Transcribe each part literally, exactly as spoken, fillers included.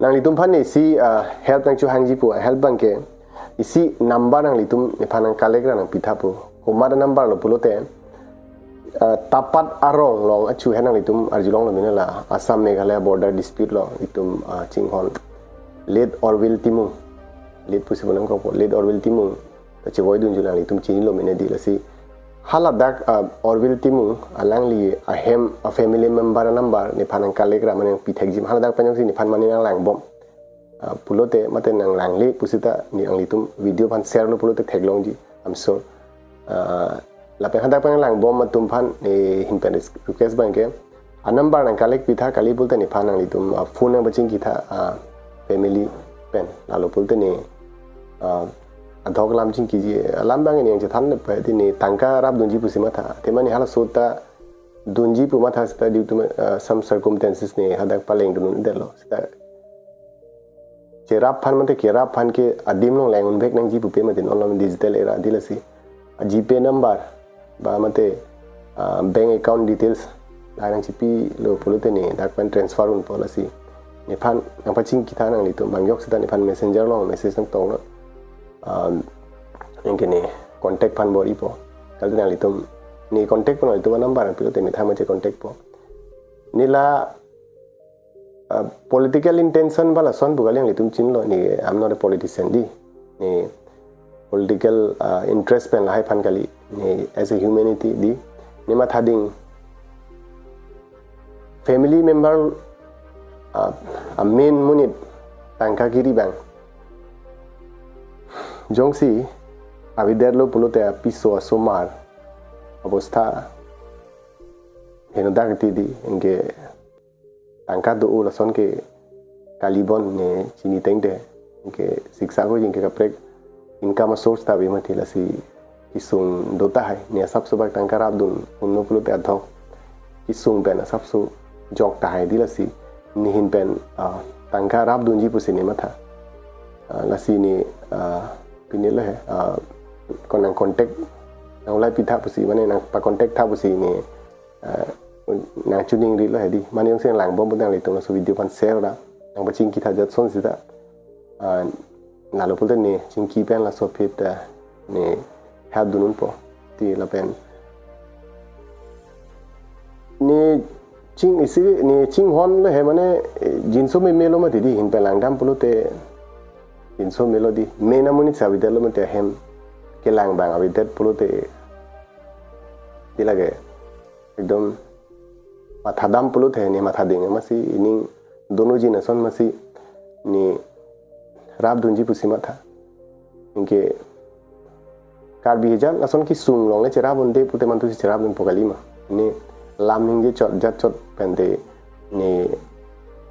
Nanglitum aphan isi, ah, help nangchehangji pu, help abangke isi number nanglitum nephan nang collect ra nangpitha pu. Komat number lo pulote, ah, Tapat arong along achu ahin nanglitum arjulonglo mene la Assam Meghalaya border dispute along itum, ah, chinghon late Orville Timung, late pusi bonang ko late Orville Timung ta chevoidunji nanglitum chinilo mene di lasi. Haladak, ah, Orville Timung alangli ahem a family member number nephan nang collect ra mane nangpithekji, haladak pen jongsi nephan mane nanglangbom, ah, pulote mate nanglangle pusita ne nanglitum video aphan share lo pulote theklongji, I'm sure. Ah, lapen hadak pen nanglangbom atum aphan ne ahin pen request abangke a number nang collect pitha kali pulote nephan nanglitum, ah, phone nangpachingkitha, ah, family pen. Lalo pulote ne, ah, adhok alam chingkiji, alam abang ne nangchethan le pa di ne tangka rapdunji pusi matha. Athema ne halaso ta dunji pu matha seta due to, ah, some circumstances ne hadak palengdun-un-edetlo. Seta cherap aphan mate kerap aphan ke adim along leng-unvek nangji pupe mate non lo digital era di lasi. A GPay number ba mate, ah, bank account details lahai nangchipilo pulote ne dak pen transfer unpo lasi. Nephan nangpachingkitha nanglitum, bang ajok seta nephan messenger along message nangtonglo. Ah, anke ne contact aphan bor-ipo. Kalite nanglitum ne contact po, nanglitum a number nangpilote methang ma che-contact po. Ne la, ah, political intention ba lason pu kali, nanglitum chinilo, ne I'm not a politician di. Ne political, ah, interest pen lahai aphan kali. Ne as a humanity di, ne mathading family member, ah, a main monit tangka kiri abang jongsi avedetlo pulote apiso asomar abostha henodak ti di, anke tangka do-o lason ke kalibon ne chini tengte, anke siksa ko jing ke kaprek income source ta ave mati lasi kesung do tahai, ne asapso bak tangka rapdun unlo pulote adhok kesung pen asapso jok tahai di lasi ne ahin pen, ah, tangka rapdunji pusi ne matha. Ah, lasi ne, ah, pine lo he, ah, ko nang contact nang ulai pitha pusi, mane nangpa-contact tha pusi ne, ah, nangchiningrilo he di. Mane jongsi nanglangbom pu nanglitum laso video aphan share ra nangpachingkitha jatson seta, ah, lalo pulote ne chingki pen laso aphi ta ne help dun-unpo ti lapen ne ching isi ne chinghonlo he mane, eh, jinso memelo mati di, ahin pen langdam pulote jinso melo di, main amonit si avedetlo mati ahem kelang abang avedet pulote di lake ekdom mathadam pulote ne mathading amatsi ining dono jin ason amatsi ne rapdunji pusi matha. Anke Karbi ahijan lason kesung along le cherap unde pute mantu si cherapdunpo kali ma. Ne lam ningje chot jat chot pen te ne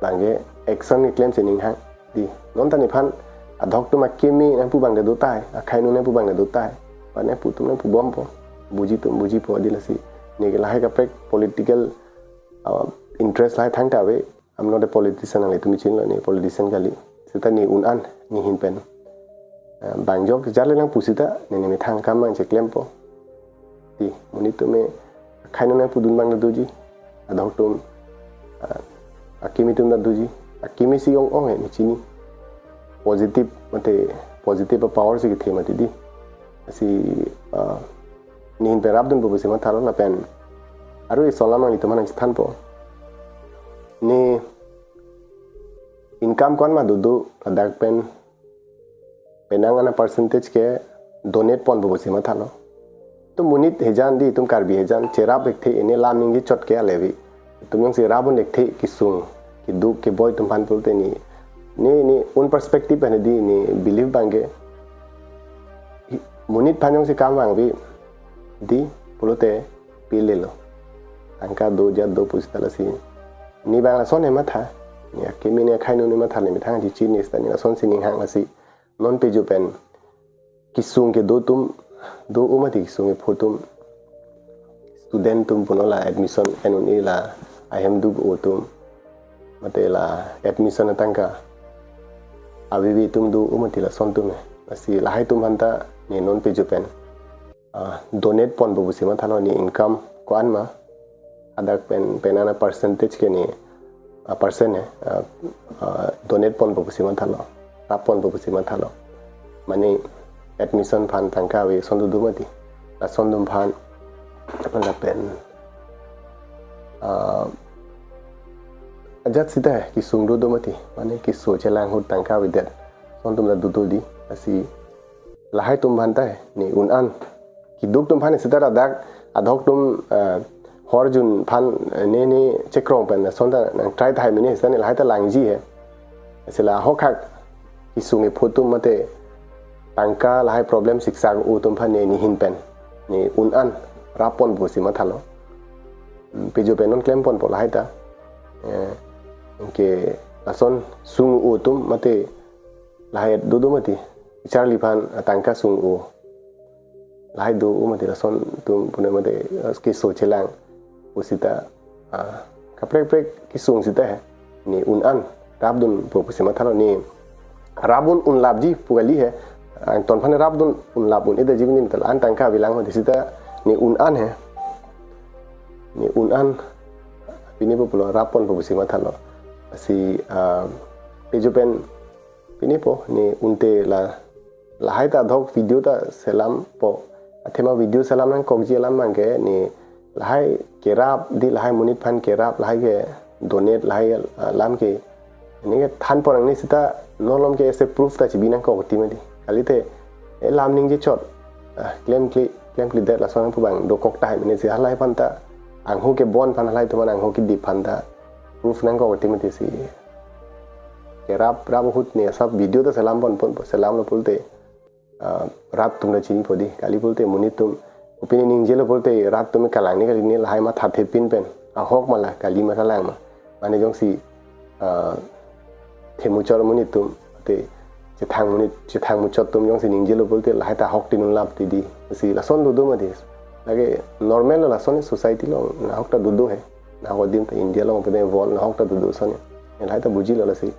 bangke action keklem si ninghang di. Non ta nephan adhok atum akimi nangpu abang ta do tahai, akhai nu nangpu abang ta do tahai. Ba nangpu atum nangpubompo. Buji atum bujipo di lasi. Ne ke lahai kaprek political, uh, interest lahai thangta ave. I'm not a politician, nanglitum chinilo ne politician kali. Seta ne un-an ne ahin pen, ah, bang ajok jale nangpu seta ne ne methang akam abang cheklempo. Di, monit atum akhai nu nangpudun abang ta doji. Adhok atum, ah, akimi atum ta doji. Akimi si ong-ong he ne chini. Positive mate positive power si kethe mati di. Lasi, ah, ne ahin pen rapdunpo pusi mathalo lapen aru isi alam nanglitum aphan nangchethanpo. Ne income ko-an ma dodo ladak pen penang ana percentage ke donate ponpo pusi mathalo. To monit ahijan di, itum Karbi ahijan cherap ekthe, ne lam ningje chot ke ale ave. Itum jongsi rap un ekthe kesung keduk keboi atum aphan pulote ne, ne, ne own perspective pen di ne believe abangke monit aphan jongsi kam vangve di pulote pilelo. Tangka do jat do pusita lasi ne abang lason ne matha. Ne akimi ne akhai nu ne matha, ne methang chichini seta ne lason si ninghang lasi. Non pejo pen kesung kedo atum do-o mati, kesung kepho atum, student atum punon la admission en un-e la ahem duk-o atum mate la admission atangka aveve atum do-o mati lason atum he. Lasi lahai atum aphan ta ne non pejo pen, ah, donate ponpo pusi mathalo, ne income ko-an ma hadak pen penang ana percentage ke ne a percent he, ah, ah, donate ponpo pusi mathalo, rap ponpo pusi mathalo. Mane admission aphan tangka ave ason dodo mati. Lason atum aphan lapen, ah, ajat sita he kesung dodo mati. Mane keso chelang ahut tangka avedet ason atum ta dodo di. Lasi lahai atum aphan ta he, ne un-an keduk atum aphan sita ladak adhok atum, eh, hor jun aphan, eh, ne ne chekrong pen ason ta nang try tahai mene sita ne lahai ta langji he. Lasi la ahok hak kesung ephu atum mate tangka lahai problem siksak u atum aphan ne nehin pen ne un-an rap ponpo pusi mathalo. Hmm, pejo pen non klem ponpo lahai ta. Eh, ke lason sung u atum mate lahai dodo mati. Charli aphan tangka sung u. Lahai do u mati lason atum pune mate, eh, keso chelang u sita, ah, kaprek kaprek kesung sita he. Ne un-an rapdunpo pusi mathalo, ne rapdun unlapji pu kali he. Angton aphan rapdun unlap un-edet ji pini, la-an tangka avelang mati sita ne un-an he. Ne un-an pinipo pulo, rap ponpo pusi mathalo. Lasi, ah, pejo pen pinipo ne unte la lahai ta adhok video ta selampo. Athema video selam nangkokji alam abangke ne lahai kerap di, lahai monit aphan kerap, lahai ke donate, lahai, ah, alam ke ne kethan pon nangne sita non malom ke ese proof ta chibi nangkok ti mati. Kalite e lam ningje chot, ah, klemkle, klemkledet lason pu abang dokok tahai mene si halahai aphan ta, angho kebon aphan, halahai atum angho kedip aphan ta proof nangkok ti mati si. Kerap rap ahut ne asap video ta selam pon ponpo, selamlo pulote, ah, rat atum ta chinipo di. Kali pulote monit atum, kopine ningjelo pulote rat atum kalang ni kali, ne lahai matha thepin pen ahok ma la kali ma kalang ma. Mane jongsi, ah, themuchot monit atum, te chethang monit, chethang muchot atum jongsi ningjelo pulote lahai ta ahok tin unlap ti di. Si lason dodo mati. Lake normal lo lason society along, nahok ta dodo he. Nahok adim ta India along pine world nahok ta dodo ason he. Lahai ta bujilo lasi.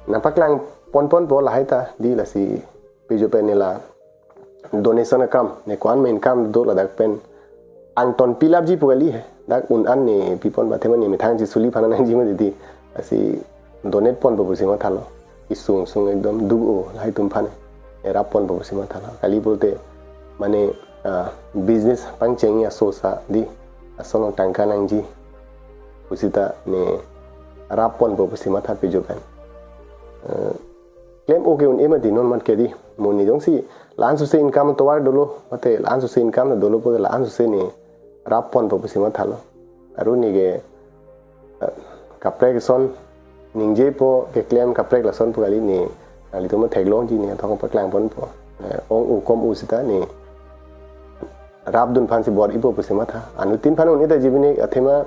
Nangpaklang pon ponpo lahai ta di, lasi pejo pen ne la donation akam, ne ko-an ma income do ladak pen angton pilapji pu kali he. Dak un-an ne pi ponpo, athema ne methang chesuli aphan nangji mati di. Lasi donate ponpo pusi mathalo. Kesung sung ekdom duk o lahai atum aphan, ne rap ponpo pusi mathalo. Kali pulote mane, ah, business pangcheng asosa di, ason along tangka nangji pu sita ne rap ponpo pusi matha pejo pen. Eh, klem o ke un-e mati non mat ke di. Mo ne jongsi la-an suse income tovar dolo, mate la-an suse income dolo pulote la-an suse ne rap ponpo pusi mathalo. Aru ne ke, eh, kaprek ason ningjepo, keklem kaprek lason pu kali, ne nanglitum theklongji, ne thong paklang ponpo. Eh, ong u kom u sita ne rapdun aphan si bor-ipo pusi matha. Anuttin aphan un-edet ji pine, athema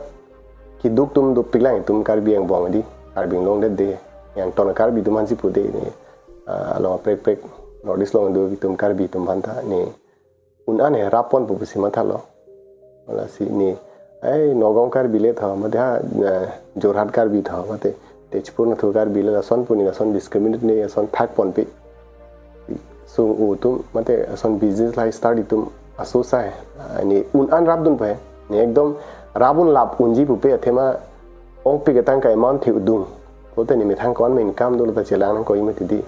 keduk atum dopiklang, itum Karbi angbong di, Karbi Anglong det de, angton Karbi atum aphan si pu de ne, ah, along kaprek kaprek North East along do itum Karbi atum aphan ta ne un-an he rap ponpo pusi mathalo. Lasi ne, ai, Nagaon Karbi le tho, mate ha, eh, Jorhat Karbi tho, mate Tezpur Nathur Karbi le lason pu ne, lason discriminate ne, lason thak ponpe. Sung u atum, mate ason business lahai start itum asosa he. Ah, ne un-an rapdunpo he. Ne ekdom rap unlap unji pupe, athema ongpik atangka amount the udung. Pulote ne methang ko-an ma income dolo ta chelang nangkok mati di.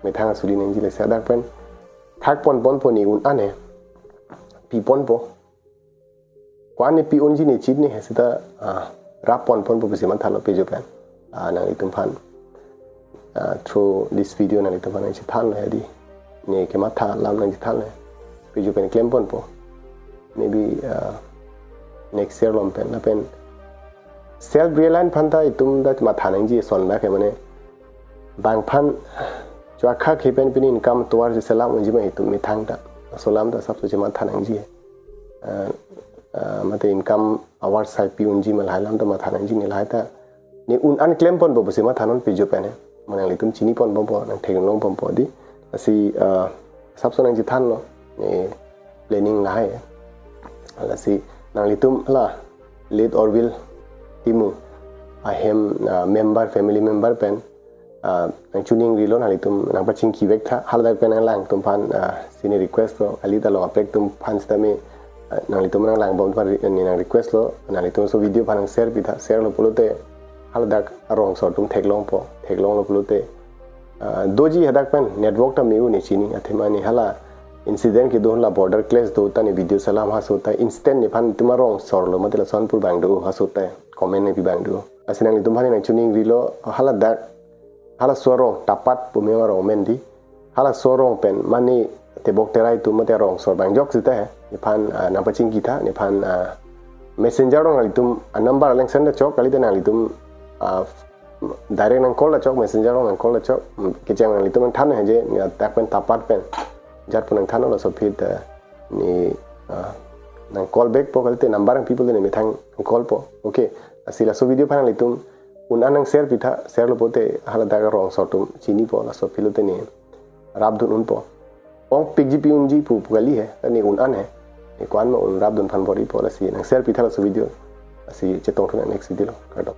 Methang asuli nangji, lasi ladak pen thak pon ponpo, ne un-an he pi ponpo. Ko-an ne pi unji ne chini he sita, ah, rap pon ponpo pusi mathalo pejo pen. Ah, nanglitum aphan, ah, through this video nanglitum aphan nangchethanlo he di. Ne kematha alam nangchethanlo he. Pejo pen klem ponpo. Maybe, ah, next year along pen, lapen self reliant aphan ta itum ta matha nangji ason abang ke mane bang aphan chua khak he pen pini income tovar si selam unji ma itum methang ta. Laso alam ta asapso chematha nangji. Ah, ah, mate income avarsai pi unji ma, lahai alam ta matha nangji, ne lahai ta. Ne un-an klem ponpo pusi matha non pejo pen he. Mo nanglitum chini pon ponpo, nangtheklong ponpo di. Lasi, ah, asapso nangchethanlo. Ne planning lahai. Lasi nanglitum la late Orville Timung ahem, ah, member, family member pen, ah, nangchiningrilo, nanglitum nangpachingkivek tha, haladak pen nanglang atum aphan, ah, si ne request lo, kali ta along kaprek atum aphan sitame, ah, nanglitum nanglang bom aphan re-, ne nang request lo, nanglitum laso video aphan nang share pitha, share lo pulote haladak arong asor atum theklongpo, theklonglo pulote, ah, doji hadak pen network ta me-o ne chini, athema ne hala incident kedo la border clash do ta ne video selam haso ta instant nephan itum arong asor lo mate lason pur abang do haso ta comment ne pi abang do. Lasi nanglitum aphan nangchiningrilo haladak, halaso arong Tapat pu me arong amen di. Halaso arong pen mane tebok terai atum mate arong asor abang jok sita he. Nephan, ah, nangpachingki tha, nephan, ah, messenger along nanglitum, ah, number aleng send chok, kalite nanglitum, ah, direct nang call chok, messenger along nang call chok, mm, kecheng nanglitum nangthan he je, ne adak pen Tapat pen jat pu nangthan laso aphi ta ne, ah, nang call back po, kalite number nangpi pulote ne methang call po. Okay, lasi laso video aphan nanglitum un-an nang share pi tha, share lo pulote haladak arong asor atum chinipo, laso aphi pulote ne rapdun unpo. Ongpik ji pi unji pu pu kali he, ta ne un-an he. Ne ko-an ma un rapdun aphan bor-ipo, lasi nang share pi tha laso video. Lasi chetong thu nang next video lo. Kardom.